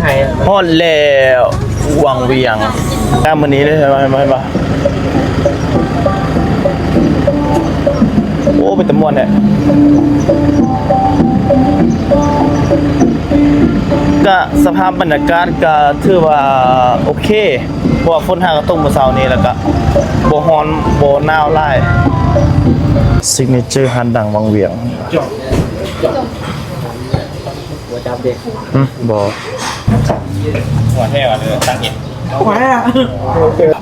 ໄທ ຮອດແລ້ວ ວັງວຽງ ງາມມື້ນີ້ເດ້ ເຫັນບໍ່ ເຫັນບໍ່ ເຫັນບໍ່? ໂອ້ ເປັນຕາມ່ວນແທ້. ກະສະພາບບັນຍາກາດກະຖືວ່າໂອເຄ ເພາະວ່າຝົນຫາກະຕົກມື້ເຊົ້ານີ້ ແລ້ວກະບໍ່ຮ້ອນບໍ່ໜາວຫຼາຍ. ຊິກເນເຈີຮ້ານດັງວັງວຽງ. ບໍ່ຈັບເດ້. ຫຶ ບໍ່. ຫົວແທ້ວ່າ ເອີ ຕັ້ງເຫັນ. ຫົວແທ້.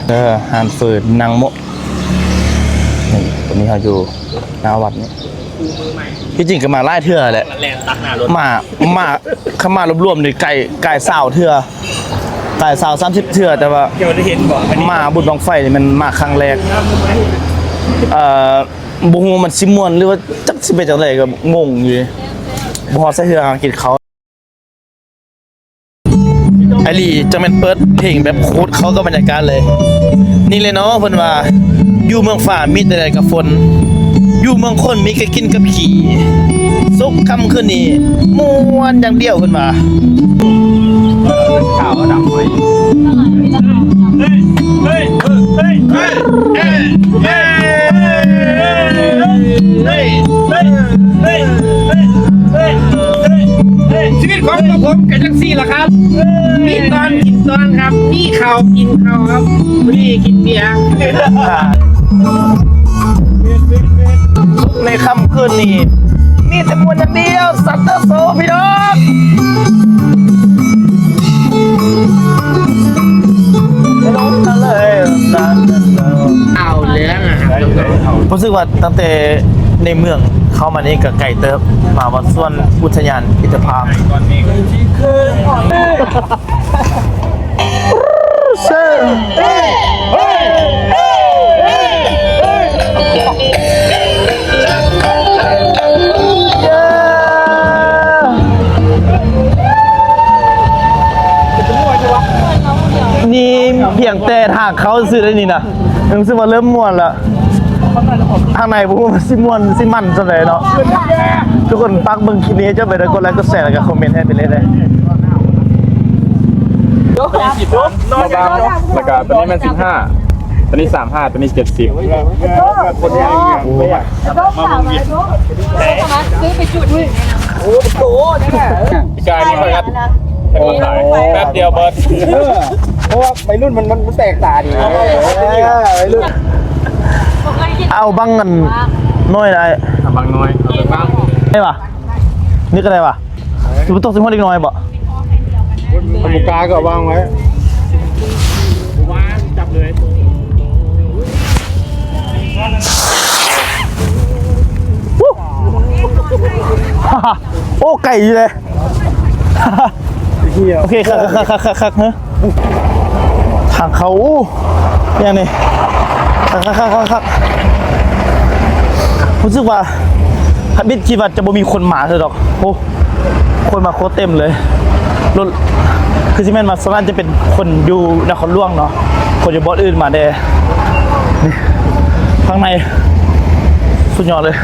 ເອີ ຮ້ານເຝີນາງໂມະ ນີ້ ຕອນນີ້ເຮົາຢູ່ໜ້າວັດນີ້. ທີ່ຈິງກໍມາຫຼາຍເທື່ອແຫຼະ ມາ ມາ ຄັນມາລວມໆນີ້ ກາຍ ກາຍຊາວເທື່ອ ກາຍຊາວ ສາມສິບເທື່ອ ແຕ່ວ່າມາບຸນບັ້ງໄຟນີ້ແມ່ນມາຄັ້ງແລກ. ເອີ ບໍ່ຮູ້ວ່າມັນຊິມ່ວນ ຫຼືວ່າຈັກຊິເປັນຈັ່ງໃດ ກໍງົງຢູ່ ບໍ່ຮອດໃສ່ເຮືອຫາກິນເຂົ້າ. ໄອຫຼີ ຈັ່ງແມ່ນເປີດເພງແບບໂຄດເຂົ້າກັບບັນຍາກາດເລີຍ. ນີ້ແຫຼະເນາະ ເພິ່ນວ່າ ຢູ່ເມືອງຟ້າມີແຕ່ແດດກັບຝົນ ຢູ່ເມືອງຄົນມີແຕ່ກິ່ນກັບຂີ້. ສຸກຄ່ຳຄືນນີ້ມ່ວນຢ່າງດຽວ ເພິ່ນວ່າ. ຊີວິດຂອງພວກຜົມກໍຈັ່ງຊີ້ລະຄັບ ມີຕອນກິນຕອນຄັບ ມີເຂົ້າກິນເຂົ້າຄັບ ມື້ນີ້ກິນເບຍ. ໃນຄ່ຳຄືນນີ້ມີແຕ່ມ່ວນຢ່າງດຽວ ຊັດເຕີໂຊ ພີ່ນ້ອງ. ເອົາເລື່ອງອະຄັບ ຮູ້ສຶກວ່າຕັ້ງແຕ່ໃນເມືອງເຂົ້າມານີ້ກໍໄກເຕີບ ມາຮອດສວນອຸດທະຍານມິດຕະພາບ. ນີ້ພຽງແຕ່ທາງເຂົ້າຊື່ໄດ໋ນີ້ນະ ຮູ້ສຶກວ່າເລີ່ມມ່ວນລະ. ທາງໃນບໍ່ຮູ້ວ່າຊິມ່ວນຊິມັນສ່ຳໃດເນາະ. ທຸກຄົນຝາກເບິ່ງຄລິບນີ້ໃຫ້ຈົບໄປເດີ ກົດໄລ ກົດແຊ ແລ້ວກໍຄອມເມັນໃຫ້ໄປເລີຍເດີ. ລະກະໂຕນີ້ແມ່ນສິບຫ້າ ໂຕນີ້ສາມຫ້າ ໂຕນີ້ເຈັດສິບ. ກາຍນີ້ຂ້ອຍກໍເຫັນມັນຫຼາຍ ແປັບດຽວເບິດ. ເພາະວ່າໄວລຸ້ນມັນ ມັນ ມັນແປກຕາດີ. ເອີ ໄວລຸ້ນ ເອົາບັ້ງອັນນ້ອຍໄດ້ ເອົາບັ້ງນ້ອຍ ເອົາບັ້ງ ໄດ້ປະ? ນີ້ກໍໄດ້ປະ? ຊິບໍ່ຕົກໃສ່ຫົວເດັກນ້ອຍບໍ່? ອາເມລິກາກໍວາງໄວ້ ວາງຈັບເລີຍ. ໂອ້ ໄກຢູ່ເດ້. ໂອເຄ ຄັກໆໆໆໆ ເຮີ້ ທາງເຂົ້າ ໂອ້ ຫຍັງນີ້ ຄັກໆໆໆ ຮູ້ສຶກວ່າທຳອິດຄິດວ່າຈະບໍ່ມີຄົນມາຊະດອກ. ໂອ້ ຄົນມາໂຄດເຕັມເລີຍ ລົດ ຄືຊິແມ່ນວ່າສ່ວນຫຼາຍຈະເປັນຄົນຢູ່ນະຄອນຫຼວງເນາະ ຄົນຢູ່ບ່ອນອື່ນມາແດ່. ນີ້ ຂ້າງໃນສຸດຍອດເລີຍ.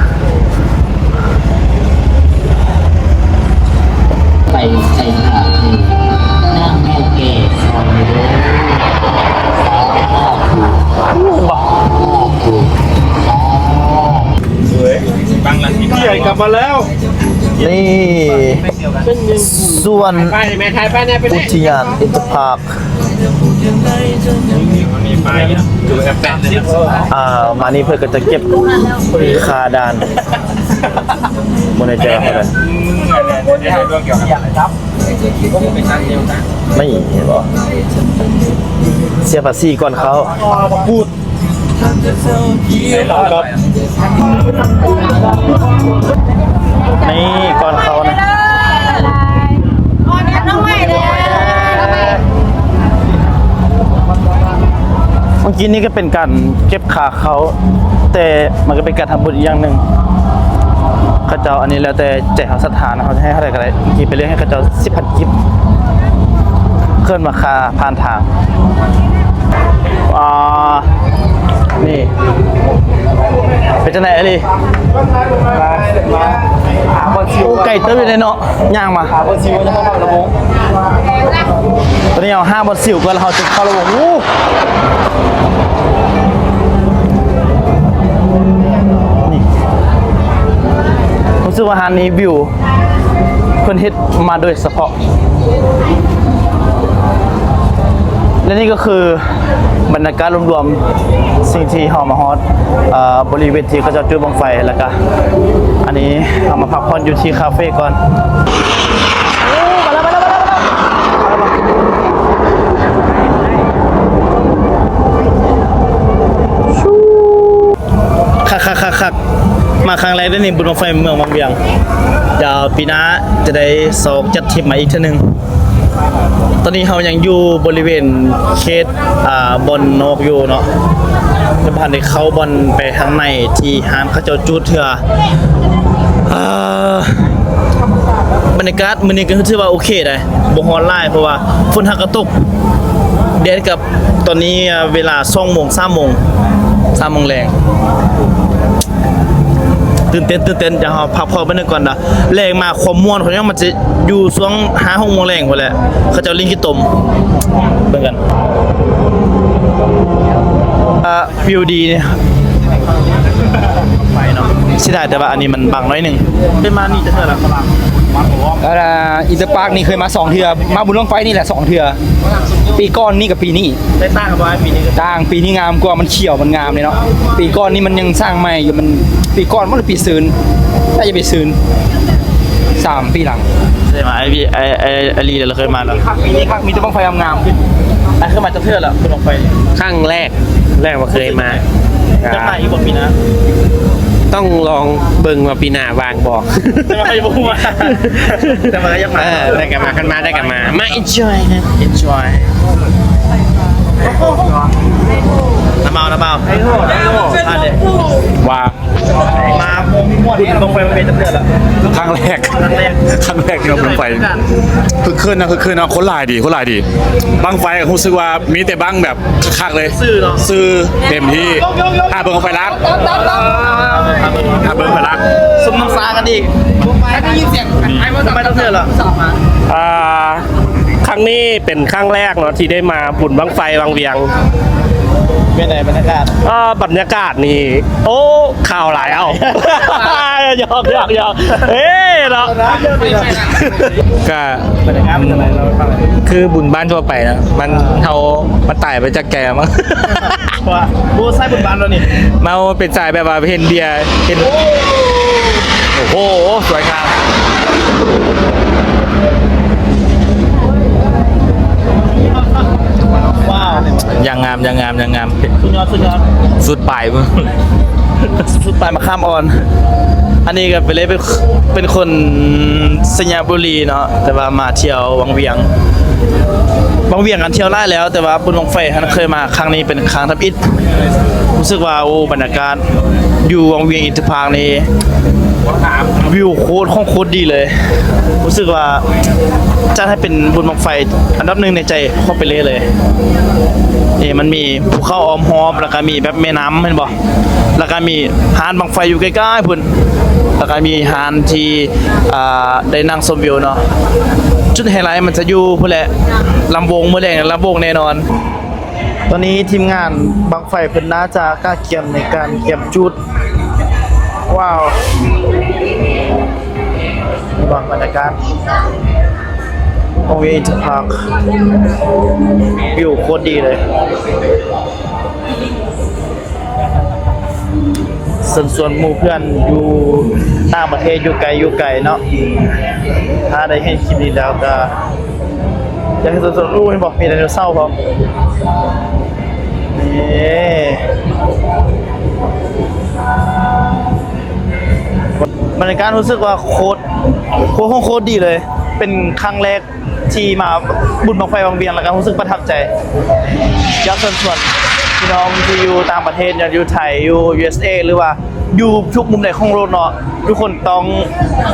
ໄປໃສ່ບາດໃຫ້ນາງແມ່ແກ່ຊອຍເດີ ສາທຸ. ເຮີ້ຍ ບັງລະສິບ ຜູ້ໃຫຍ່ກັບມາແລ້ວ. ນີ້ ສວນອຸທິຍານອິນເຕີພາກ ອ່າ ມານີ້ເພິ່ນກໍຈະເກັບຄ່າດ່ານ ບໍ່ແນ່ໃຈວ່າເທົ່າໃດ. ນີ້ເຫັນບໍ່? ເສຍພາສີກ່ອນເຂົ້າ. ນີ້ກ່ອນເຂົ້ານະ ເມື່ອກີ້ນີ້ກໍເປັນການເກັບຄ່າເຂົ້າ ແຕ່ມັນກໍເປັນການທຳບຸນອີກຢ່າງໜຶ່ງ. ເຂົາເຈົ້າ ອັນນີ້ແລ້ວແຕ່ໃຈເຮົາສັດທານະ ເຮົາຈະໃຫ້ເທົ່າໃດກໍໄດ້. ກີບໄປເລື່ອຍໃຫ້ເຂົາເຈົ້າສິບພັນກີບ ເອີ້ນວ່າຄ່າຜ່ານທາງ. ອ່າ ນີ້ ເປັນຈັ່ງໃດ ອາລີ? ໂອ້ ໄກເຕີບຢູ່ເດເນາະ ຍ່າງມາ. ຕອນນີ້ເຮົາຫາບ່ອນຊິວກ່ອນ ແລ້ວເຮົາຈະເຂົ້າລະວົງ. ໂອ້ ນີ້ ຮູ້ສຶກວ່າຮ້ານນີ້ວິວ ເພິ່ນເຮັດມາໂດຍສະເພາະ ແລະ ນີ້ກໍຄືບັນຍາກາດລວມໆ ສິ່ງທີ່ເຮົາມາຮອດ ເອີ ບໍລິເວນທີ່ເຂົາເຈົ້າຈູດບັ້ງໄຟ ແລ້ວກະອັນນີ້ເຮົາມາພັກຜ່ອນຢູ່ທີ່ຄາເຟກ່ອນ. ຄັກໆໆໆ ມາຄັ້ງແລກເດ້ນີ້ ບຸນບັ້ງໄຟເມືອງວັງວຽງ. ດຽວປີໜ້າຈະໄດ້ຊອກຈັດທຣິບມາອີກເທື່ອໜຶ່ງ. ຕອນນີ້ເຮົາຍັງຢູ່ບໍລິເວນເຂດ ອ່າ ບ່ອນນອກຢູ່ເນາະ ຍັງບໍ່ທັນໄດ້ເຂົ້າບ່ອນໄປທາງໃນທີ່ຮ້ານເຂົາເຈົ້າຈູດເທື່ອ. ອ່າ ບັນຍາກາດມື້ນີ້ກໍຖືວ່າໂອເຄໄດ໋ ບໍ່ຮ້ອນຫຼາຍ ເພາະວ່າຝົນຫາກະຕົກ ແດດກັບ ຕອນນີ້ເວລາສອງໂມງ ສາມໂມງ ສາມໂມງແລງ. ຕື່ນເຕັ້ນ ຕື່ນເຕັ້ນ ດຽວເຮົາພັກຜ່ອນໄປໜຶ່ງກ່ອນເດີ. ແລງມາຄວາມມ່ວນຂອງເຮົາມັນຈະຢູ່ຊ່ວງຫ້າຫົກໂມງແລງພຸ້ນແຫຼະ ເຂົາເຈົ້າຫຼິ້ນຂີ້ຕົມ ເບິ່ງກັນ. ວິວດີນີ້ ເສຍດາຍແຕ່ວ່າອັນນີ້ມັນບັງໜ້ອຍໜຶ່ງ. ເຄີຍມານີ້ຈັກເທື່ອລະ? ເອີ ອິນເຕີພາກນີ້ເຄີຍມາສອງເທື່ອ ມາບຸນບັ້ງໄຟນີ້ແຫຼະສອງເທື່ອ ປີກ່ອນນີ້ກັບປີນີ້. ແຕກຕ່າງກັນບໍ່ອ້າຍ ປີນີ້? ຕ່າງ ປີນີ້ງາມກວ່າ ມັນຂຽວ ມັນງາມເດເນາະ. ປີກ່ອນນີ້ມັນຍັງສ້າງໃໝ່ຢູ່ ມັນ ປີກ່ອນບໍ່ ຫຼື ປີຊືນ ໜ້າຈະປີຊືນ ສາມປີຫຼັງ. ເຄີຍມາ ໄອ້ ໄອ້ ໄອ້ ໄອ້ລີ ລາວເຄີຍມາແລ້ວ. ຄັກ ປີນີ້ຄັກ ມີແຕ່ບັ້ງໄຟງາມໆ. ອ້າຍເຄີຍມາຈັກເທື່ອລະ ບຸນບັ້ງໄຟ? ຄັ້ງແລກ ແລກບໍ່ເຄີຍມາ. ຢາກມາອີກບໍ່ປີໜ້າ? ຕ້ອງລອງເບິ່ງວ່າປີໜ້າວ່າງບໍ່. ແຕ່ວ່າຍັງບໍ່ຮູ້ວ່າ ແຕ່ວ່າກໍຢາກມາ. ເອີ ໄດ້ກໍມາ ຄັນມາໄດ້ກໍມາ ມາ enjoy ນະ enjoy ນຳເອົາ ນຳເອົາ. ວ່າ ມາບຸນບັ້ງໄຟເປັນຈັກເທື່ອລະ? ຄັ້ງແລກ ຄັ້ງແລກ ຄັ້ງແລກທີ່ມາບຸນບັ້ງໄຟ. ຄຶກຄື້ນນະ ຄຶກຄື້ນເນາະ ຄົນຫຼາຍດີ ຄົນຫຼາຍດີ. ບັ້ງໄຟກໍຮູ້ສຶກວ່າມີແຕ່ບັ້ງແບບຄັກໆເລີຍ ຊື່ເນາະ ຊື່ເຕັມທີ່. ຖ້າເບິ່ງບັ້ງໄຟລ້ານ ຖ້າເບິ່ງບັ້ງໄຟລ້ານ ສົມນ້ຳສາກັນອີກ. ໄດ້ຍິນສຽງ ໄປຈັກເທື່ອລະ? ອ່າ ຄັ້ງນີ້ເປັນຄັ້ງແລກເນາະ ທີ່ໄດ້ມາບຸນບັ້ງໄຟວັງວຽງ. ເປັນໃດບັນຍາກາດ? ອ່າ ບັນຍາກາດນີ້ ໂອ້ ຂ່າວຫຼາຍເອົາ. ຢອກ ຢອກ ຢອກ ເອີເນາະ. ກະ ບັນຍາກາດເປັນຈັ່ງໃດ ເລົ່າໃຫ້ຟັງ. ຄືບຸນບ້ານທົ່ວໄປນະ ມັນ ເຮົາ ມັນຕາຍໄປຈາກໃຈແລ້ວມັ້ງ. ເພາະວ່າ ໂອ້ ສາຍບຸນບ້ານເຮົານີ້ ເຮົາເປັນສາຍແບບວ່າເຫັນເບຍ ເຫັນ ໂອ້ ໂອ້ໂຫ ສວຍງາມ. ວ້າວ ຢ່າງງາມ ຢ່າງງາມ ຢ່າງງາມ. ສຸດຍອດ ສຸດຍອດ ສຸດປາຍພຸ້ນ ສຸດປາຍມະຂາມອ່ອນ. ອັນນີ້ກໍເປັນເລີຍ ເປັນ ເປັນຄົນໄຊຍະບູລີເນາະ ແຕ່ວ່າມາທ່ຽວວັງວຽງ. ວັງວຽງຫັ້ນທ່ຽວຫຼາຍແລ້ວ ແຕ່ວ່າບຸນບັ້ງໄຟຫັ້ນເຄີຍມາ ຄັ້ງນີ້ເປັນຄັ້ງທຳອິດ. ຮູ້ສຶກວ່າ ໂອ້ ບັນຍາກາດຢູ່ວັງວຽງອິນເຕີພາກນີ້ ວິວໂຄດຂອງໂຄດດີເລີຍ. ຮູ້ສຶກວ່າຈັດໃຫ້ເປັນບຸນບັ້ງໄຟອັນດັບໜຶ່ງໃນໃຈຂອງໄປເລີຍເລີຍ. ນີ້ມັນມີພູເຂົາອ້ອມຮອບ ແລ້ວກໍມີແບບແມ່ນ້ຳ ເຫັນບໍ່? ແລ້ວກໍມີຮ້ານບັ້ງໄຟຢູ່ໃກ້ໆພຸ້ນ ແລ້ວກໍມີຮ້ານທີ່ ອ່າ ໄດ້ນັ່ງຊົມວິວເນາະ. ຈຸດໄຮໄລມັນຈະຢູ່ພຸ້ນແຫຼະ ລຳວົງ ມື້ແລງລຳວົງແນ່ນອນ. ຕອນນີ້ທີມງານບັ້ງໄຟເພິ່ນໜ້າຈະກະກຽມໃນການກຽມຈູດ. ວ້າວ ບັນຍາກາດຂອງວິວອິນເຕີພາກ ວິວໂຄດດີເລີຍ. ເຊີນຊວນໝູ່ເພື່ອນຢູ່ຕ່າງປະເທດ ຢູ່ໄກຢູ່ໄກເນາະ ຖ້າໄດ້ເຫັນຄລິບນີ້ແລ້ວກໍຢາກໃຫ້ເຊີນຊວນ ໂອ້ ເຫັນບໍ່ ມີໄດໂນເສົາພ້ອມ. ນີ້ ບັນຍາກາດຮູ້ສຶກວ່າໂຄດ ໂຄດ ໂຄດດີເລີຍ ເປັນຄັ້ງແລກ ທີ່ມາບຸນບັ້ງໄຟວັງວຽງ ແລ້ວກໍຮູ້ສຶກປະທັບໃຈ. ຢາກເຊີນຊວນພີ່ນ້ອງທີ່ຢູ່ຕ່າງປະເທດ ຢູ່ໄທ ຢູ່ ຢູເອສເອ ຫຼືວ່າຢູ່ທຸກມຸມໃດຂອງໂລກເນາະ ທຸກຄົນຕ້ອງ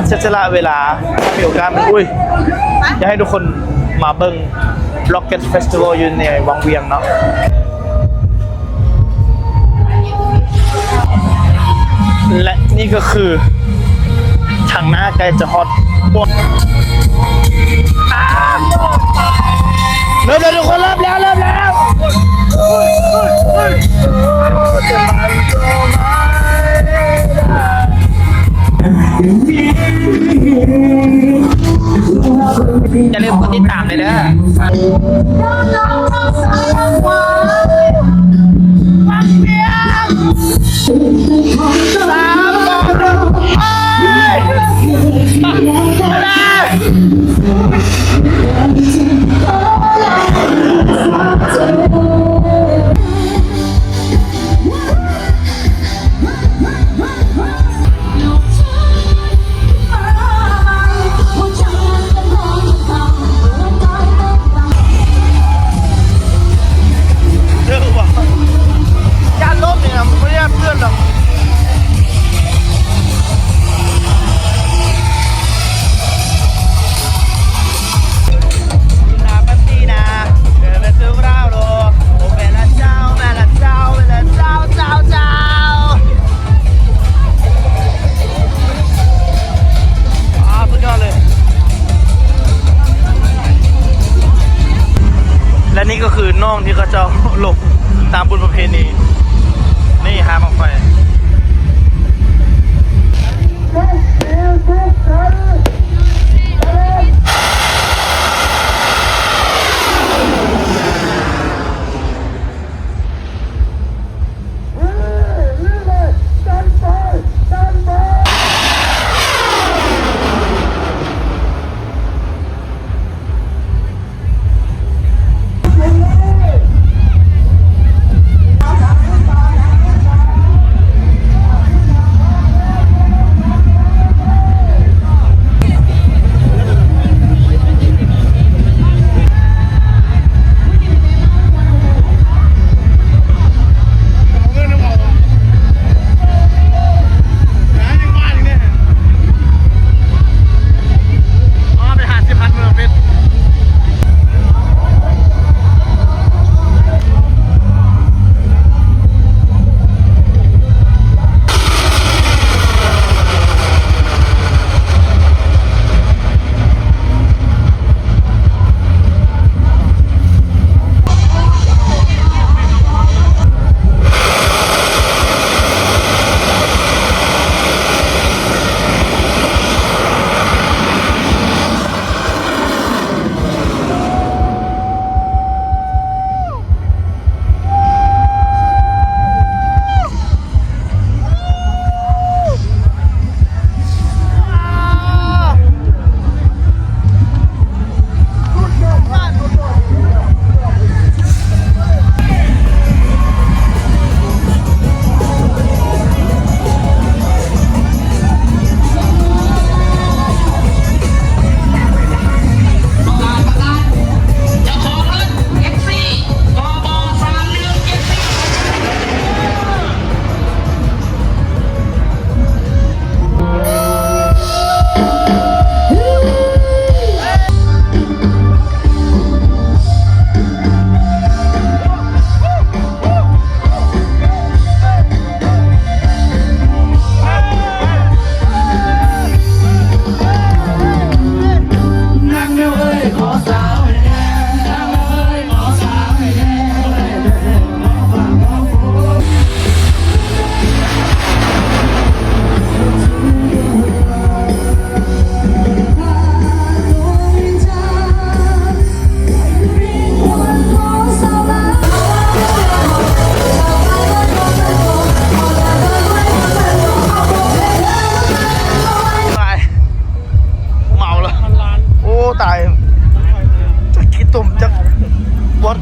ເສຍສະຫຼະເວລາ ຖ້າມີໂອກາດ ອຸ້ຍ ຢາກໃຫ້ທຸກຄົນມາເບິ່ງ Rocket Festival ຢູ່ໃນວັງວຽງເນາະ. ແລະ ນີ້ກໍຄືທາງໜ້າໃກ້ຈະຮອດ ເລີ່ມແລ້ວທຸກຄົນ ເລີ່ມແລ້ວ ເລີ່ມແລ້ວ. ຢ່າລືມກົດຕິດຕາມເດີ. ອ່າ ສຸດຍອດເລີຍ. ແລະ ນີ້ກໍຄືໜອງທີ່ເຂົາເຈົ້າລົງຕາມບຸນປະເພນີ. ນີ້ຫາບັ້ງໄຟ.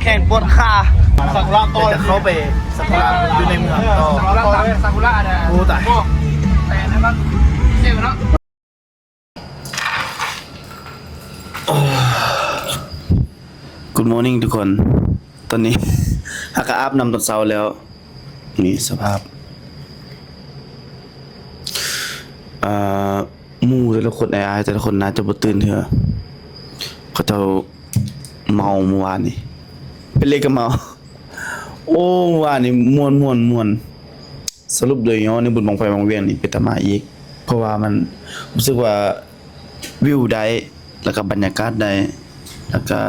ແຂງປວດຂາ ຊາກຸຣະ ເດີ ຈະເຂົ້າໄປຊາກຸຣະຢູ່ໃນເມືອງຕໍ່ ຊາກຸຣະ ຊາກຸຣະນະ ໂອ້ ຕາຍ ແຕ່ນັ້ນເນາະ Good morning ທຸກຄົນ. ຕອນນີ້ ຫາກະອາບນ້ຳຕອນເຊົ້າແລ້ວ. ນີ້ສະພາບ ອ່າ ໝູ່ແຕ່ລະຄົນ ອ້າຍໆ ແຕ່ລະຄົນໜ້າຈະບໍ່ຕື່ນເທື່ອ. ເຂົາເຈົ້າເມົາມື້ວານນີ້ ເປັນເລກກະເມົາ. ໂອ້ ວ່ານີ້ມ່ວນໆໆ ສະຫຼຸບໂດຍຫຍໍ້ໃນບຸນບັ້ງໄຟວັງວຽງນີ້ເປັນຕາມາອີກ ເພາະວ່າມັນຮູ້ສຶກວ່າວິວໄດ້ ແລ້ວກະບັນຍາກາດໄດ້ ແລ້ວກະ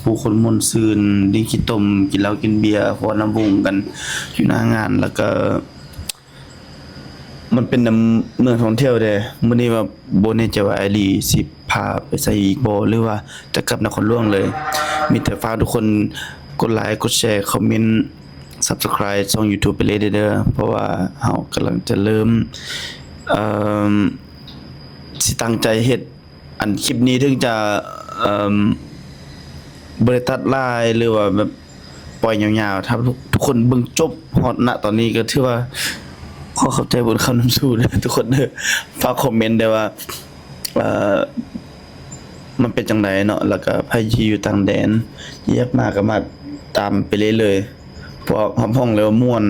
ຜູ້ຄົນມ່ວນຊື່ນ ດິ້ງຂີ້ຕົມ ກິນເຫຼົ້າກິນເບຍ ຟ້ອນລຳວົງກັນຢູ່ໜ້າງານ ແລ້ວກະ ມັນເປັນນຳເມືອງທ່ອງທ່ຽວເດ້. ມື້ນີ້ວ່າບໍ່ແນ່ໃຈວ່າອ້າຍລີຊິພາໄປໃສອີກບໍ່ ຫຼືວ່າຈະກັບນະຄອນຫຼວງເລີຍ. ມີແຕ່ຝາກທຸກຄົນກົດໄລ ກົດແຊ ຄອມເມັນ Subscribe ຊ່ອງ YouTube ໄປເລີຍເດີ ເພາະວ່າເຮົາກຳລັງຈະເລີ່ມ ເອີ່ມ ຊິຕັ້ງໃຈເຮັດ ອັນຄລິບນີ້ເຖິງຈະ ເອີ່ມ ບໍ່ໄດ້ຕັດຫຼາຍ ຫຼືວ່າແບບປ່ອຍຍາວໆ ຖ້າທຸກຄົນເບິ່ງຈົບຮອດນະຕອນນີ້ ກໍຖືວ່າຂໍຂອບໃຈບຸນຄຳນຳສູ່ເດີທຸກຄົນເດີ. ຝາກຄອມເມັນໄດ້ວ່າ ເອີ່ ມັນເປັນຈັ່ງໃດເນາະ ແລ້ວກໍໃຜທີ່ຢູ່ຕ່າງແດນ ຢາກມາກໍມາຕາມໄປເລື້ອຍໆ ເພາະຮັບຮອງເລີຍວ່າມ່ວນ.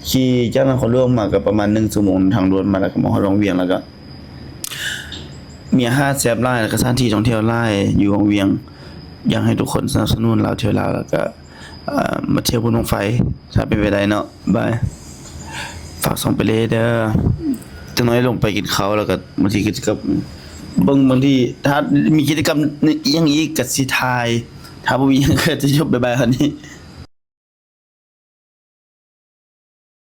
ຂີ່ຈາກນະຄອນຫຼວງມາກໍປະມານໜຶ່ງຊົ່ວໂມງທາງດ່ວນມາ ແລ້ວກໍມາຮອດວັງວຽງ ແລ້ວກໍ ມີອາຫານແຊບຫຼາຍ ແລ້ວກະສະຖານທີ່ທ່ອງທ່ຽວຫຼາຍຢູ່ວັງວຽງ. ຢາກໃຫ້ທຸກຄົນສະໜັບສະໜູນລາວທ່ຽວລາວ ແລ້ວກະ ເອີ່ ມາທ່ຽວບຸນບັ້ງໄຟ ຖ້າເປັນໄປໄດ້ເນາະ. ບາຍ. ຝາກຊ່ອງໄປເລີຍເດີ. ຈັກໜ້ອຍລົງໄປກິນເຂົ້າ ແລ້ວກະບາງທີກໍຊິກັບ ເບິ່ງ ບາງທີຖ້າມີກິດຈະກຳອີ່ຫຍັງອີກກະຊິຖ່າຍ ຖ້າບໍ່ມີຫຍັງກະຈະຈົບ ບາຍບາຍ ເທົ່ານີ້.